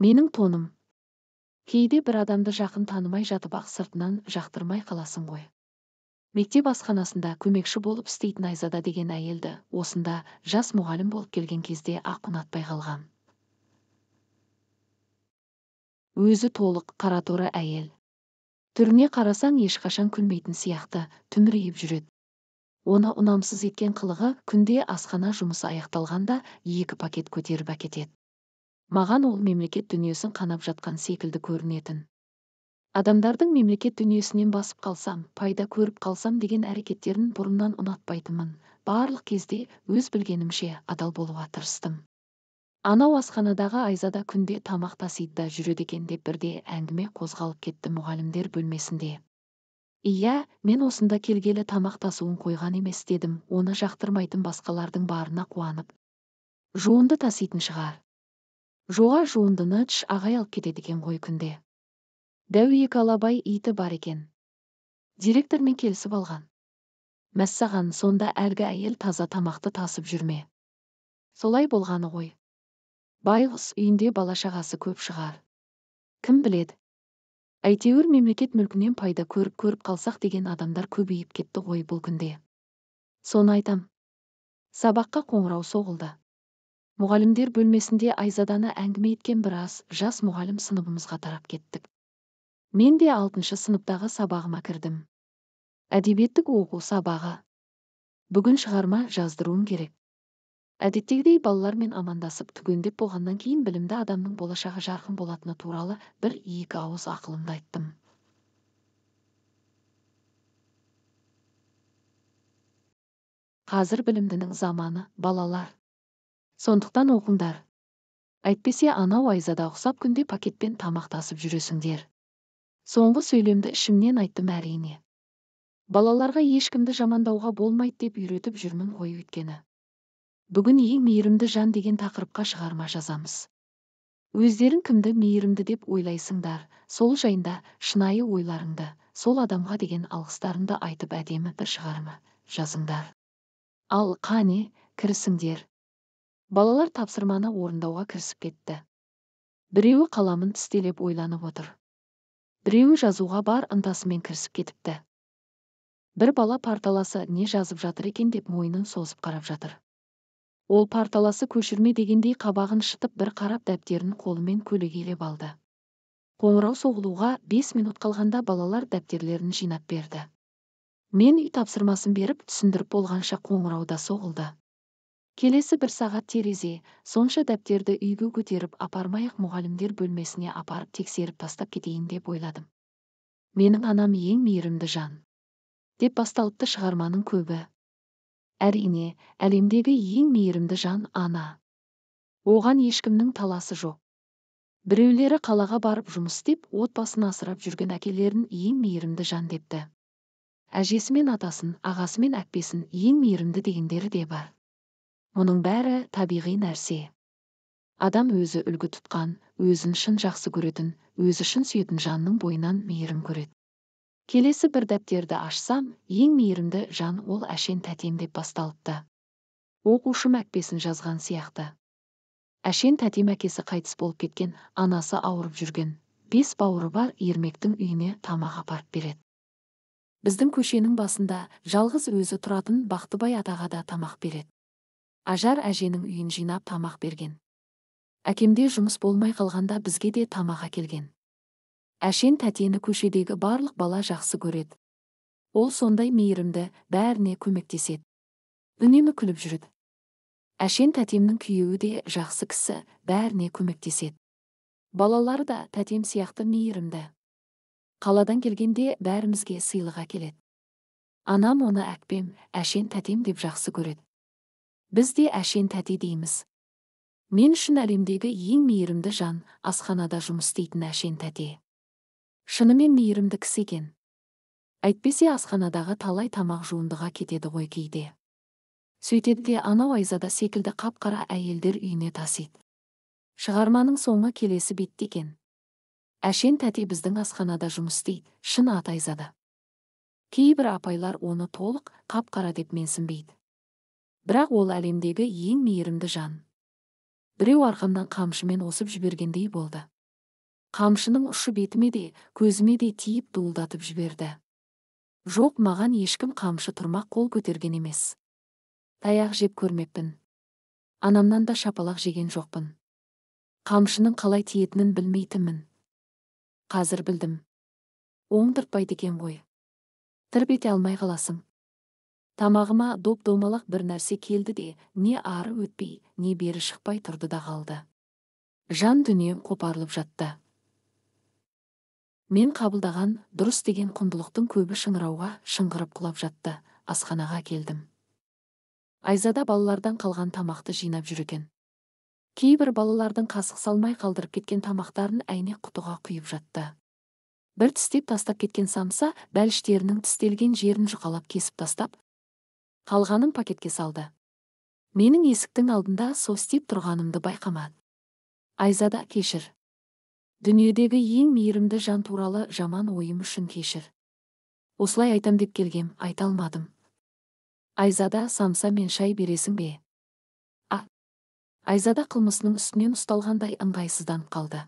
Менің тоным. Кейде бір адамды жақын танымай жатып-ақ сыртынан жақтырмай қаласың ғой. Мектеп асханасында көмекші болып істейтін Айзада деген әйелді осында жас мұғалім болып келген кезде ақ ұнатпай қалғам. Өзі толық, қараторы әйел. Түріне қарасаң ешқашан күлмейтін сияқты, түмірейіп жүреді. Оны ұнамсыз еткен қылығы күнде асхана жұмысы аяқталғанда 2 пакет көтеріп әкетеді. Маған ол мемлекет дүниесін қанап жатқан секілді көрінетін. Адамдардың мемлекет дүниесінен басып қалсам, пайда көріп қалсам деген әрекеттерін бұрыннан ұнатпайтынмын. Барлық кезде өз білгенімше адал болуға тырыстым. Анау асханадағы Айзада күнде тамақ тасиды да жүреді екен деп бірде әңгіме қозғалып кетті мұғалімдер бөлмесінде. Иә, мен осында келгелі тамақ тасуын қойған емес дедім, оны жақтырмайтын басқалардың барына қуанып. Жуынды таситын шығар. Жоға жуындыны тш ағай алып кетеді екен ғой күнде. Дәу екі алабай иті бар екен. Директормен келісіп алған. Мәссаған, сонда әлгі әйел таза тамақты тасып жүрме. Солай болғаны ғой. Байғұс үйінде бала-шағасы көп шығар. Кім біледі? Әйтеуір мемлекет мүлкінен пайда көріп қалсақ деген адамдар көбейіп кетті ғой бұл күнде. Соны айтам. Сабаққа қоңырау соғылды. Мұғалімдер бөлмесінде Айзаданы әңгіме еткен біраз жас мұғалім сыныбымызға тарап кеттік. Мен де 6-шы сыныптағы сабағыма кірдім. Әдебиеттік оқу сабағы. Бүгін шығарма жаздыруым керек. Әдеттегідей балалармен амандасып түгендеп болғаннан кейін білімді адамның болашағы жарқын болатыны туралы бір-екі ауыз ақылымды айттым. Қазір білімдінің заманы, балалар. Сондықтан оқыңдар. Әйтпесе анау Айзада ұқсап күнде пакетпен тамақ тасып жүресіңдер. Соңғы сөйлемді ішімнен айттым әрине. Балаларға ешкімді жамандауға болмайды деп үйретіп жүрмін ғой өйткені. Бүгін ең мейірімді жан деген тақырыпқа шығарма жазамыз. Өздерің кімді мейірімді деп ойлайсыңдар, сол жайында шынайы ойларыңды, сол адамға деген алғыстарыңды айтып әдемі бір шығарма жазыңдар. Ал қане, кірісіңдер. Балалар тапсырманы орындауға кірісіп кетті. Біреуі қаламын тістелеп ойланып отыр. Біреуі жазуға бар ынтасымен кірісіп кетіпті. Бір бала парталасы не жазып жатыр екен деп мойнын созып қарап жатыр. Ол парталасы көшірме дегендей қабағын шытып бір қарап дәптерін қолымен көлегейлеп алды. Қоңырау соғылуға 5 минут қалғанда балалар дәптерлерін жинап берді. Мен үй тапсырмасын беріп, түсіндіріп болғанша қоңырау да соғылды. Келесі бір сағат терезе, сонша дәптерді үйге көтеріп апармай-ақ мұғалімдер бөлмесіне апарып тексеріп тастап кетейін деп ойладым. Менің анам ең мейірімді жан, деп басталыпты шығарманың көбі. Әрине, әлемдегі ең мейірімді жан ана. Оған ешкімнің таласы жоқ. Біреулері қалаға барып жұмыс істеп, отбасын асырап жүрген әкелерін ең мейірімді жан депті. Әжесі мен атасын, ағасы мен әкпесін ең мейірімді дегендері де бар. Мұның бәрі табиғи нәрсе. Адам өзі үлгі тұтқан, өзін шын жақсы көретін, өзі шын сүйетін жанның бойынан мейірім көреді. Келесі бір дәптерді ашсам, ең мейірімді жан ол Әшен тәтем деп басталыпты. Оқушым әкпесін жазған сияқты. Әшен тәтем әкесі қайтыс болып кеткен, анасы ауырып жүрген, 5 бауыры бар Ермектің үйіне тамақ апарып береді. Біздің көшенің басында жалғыз өзі тұратын Бақтыбай атаға да тамақ береді. Ажар әженің үйін жинап тамақ берген. Әкемде жұмыс болмай қалғанда бізге де тамақ әкелген. Әшен тәтені көшедегі барлық бала жақсы көреді. Ол сондай мейірімді, бәріне көмектеседі. Үнемі күліп жүреді. Әшен тәтемнің күйеуі де жақсы кісі, бәріне көмектеседі. Балалары да тәтем сияқты мейірімді. Қаладан келгенде бәрімізге сыйлық әкеледі. Анам оны әкпем, Әшен тәтем деп жақсы көреді. Біз де Әшен тәте дейміз. Мен үшін әлемдегі ең мейірімді жан асханада жұмыс істейтін Әшен тәте. Шынымен мейірімді кісі екен. Әйтпесе асханадағы талай тамақ жуындыға кетеді ғой кейде. Сөйтеді де анау Айзада секілді қап-қара әйелдер үйіне тасиды. Шығарманың соңы келесі бетте екен. Әшен тәте біздің асханада жұмыс істейді, шын аты Айзада. Кейбір апайлар оны толық қап-қара деп менсінбейді. Бірақ ол әлемдегі ең мейірімді жан. Біреу арқамнан қамшымен осып жібергендей болды. Қамшының ұшы бетіме де, көзіме де тиіп дуылдатып жіберді. Жоқ, маған ешкім қамшы тұрмақ қол көтерген емес. Таяқ жеп көрмеппін. Анамнан да шапалақ жеген жоқпын. Қамшының қалай тиетінін білмейтінмін. Қазір білдім. Оңдыртпайды екен ғой. Тырп ете алмай қаласың. Тамағыма доп-домалақ бір нәрсе келді де, не ары өтпей, не бері шықпай тұрды да қалды. Жан дүнием қопарылып жатты. Мен қабылдаған дұрыс деген құндылықтың көбі шыңырауға шыңғырып құлап жатты. Асханаға келдім. Айзада балалардан қалған тамақты жинап жүр екен. Кейбір балалардың қасық салмай қалдырып кеткен тамақтарын әйнек құтыға құйып жатты. Бір тістеп тастап кеткен самса бәліштерінің тістелген жерін жұқалап кесіп тастап, қалғанын пакетке салды. Менің есіктің алдында состиып тұрғанымды байқамады. Айзада, кешір. Дүниедегі ең мейірімді жан туралы жаман ойым үшін кешір. Осылай айтам деп келгем, айта алмадым. Айзада, самса мен шай бересің бе? А. Айзада қылмысының үстінен ұсталғандай ыңғайсызданып қалды.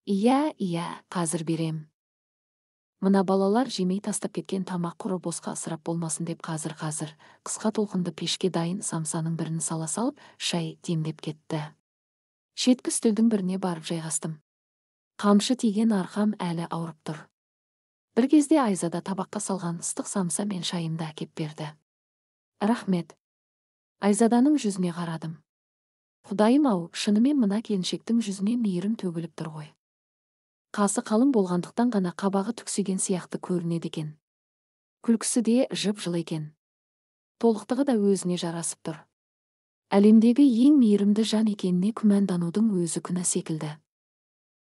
Иә, иә, қазір берем. Мына балалар жемей тастап кеткен тамақ құры босқа ысырап болмасын деп қазір-қазір қысқа толқынды пешке дайын самсаның бірін сала салып, шай демдеп кетті. Шеткі үстелдің біріне барып жайғастым. Қамшы тиген арқам әлі ауырып тұр. Бір кезде Айзада табаққа салған ыстық самса мен шайымды әкеп берді. Рахмет. Айзаданың жүзіне қарадым. Құдайым-ау, шынымен мына келіншектің жүзіне мейірім төгіліп тұр ғой. Қасы қалың болғандықтан ғана қабағы түксиген сияқты көрінеді екен. Күлкісі де жып-жылы екен. Толықтығы да өзіне жарасып тұр. Әлемдегі ең мейірімді жан екеніне күмәнданудың өзі күнә секілді.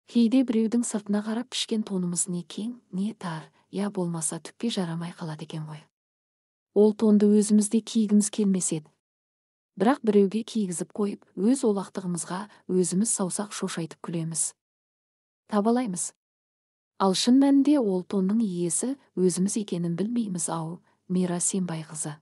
Кейде біреудің сыртына қарап пішкен тонымыз не кең, не тар, я болмаса түкке жарамай қалады екен ғой. Ол тонды өзіміз де кигіміз келмес еді. Бірақ біреуге кигізіп қойып, өз олақтығымызға өзіміз саусақ шошайтып күлеміз. Табалаймыз. Ал шын мәнінде ол тонның иесі өзіміз екенін білмейміз ау, Мира Сембайқызы.